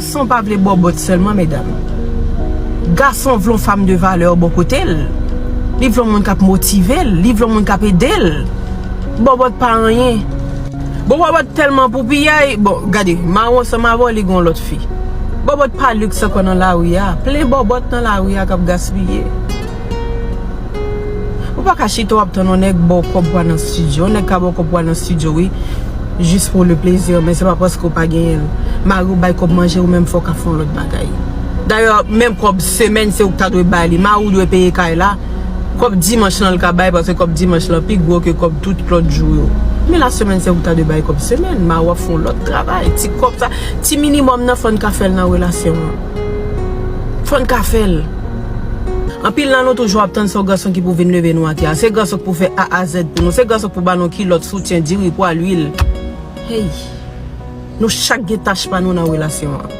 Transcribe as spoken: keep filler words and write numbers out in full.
Gason pa vle bòbòt sèlman, medam. Gason vle yon fanm de valè bò kote l. Li vle yon moun k ap motive l. Li vle yon moun k ap ede l. Bòbòt pa anyen. Bon, bòbòt tèlman pou piyay. Bon, gade, mawon ansanm avè w, li gen yon lòt fi. Bòbòt pa liks ankò nan lari a. Plen bòbòt nan lari a k ap gaspiye. Ou pa ka chita w ap tann yon nèg ba w kòb pou al nan estidyo. Yon nèg ka ba w kòb pou al nan estidyo, wi. Jis pou le plezi, men se pa paske w pa genyen l. Mari w bay kòb manje, ou menm fò w ka fè yon lòt bagay. Dayè, menm kòb semèn, se ou k ta dwe bay li. Mari w dwe peye kay la. Kòb dimanch lan, l ka bay, paske kòb dimanch lan pi gwo ke kòb tout lòt jou yo. Men lasemèn, se ou k ta dwe bay kòb semèn. Mari w ap fè yon lòt travay. Ti kòb sa, ti minimòm nan, fò n ka fè l nan relasyon an. Fò n ka fè l. Anpil nan nou toujou ap tann se yon gason ki pou vin leve nou atè a. Se gason ki pou fè A a Z pou nou. Se gason ki pou ba nou kilòt, soutyen, diri, pwa, lwil. Hey! Nou chak gen tach pa nou nan relasyon an.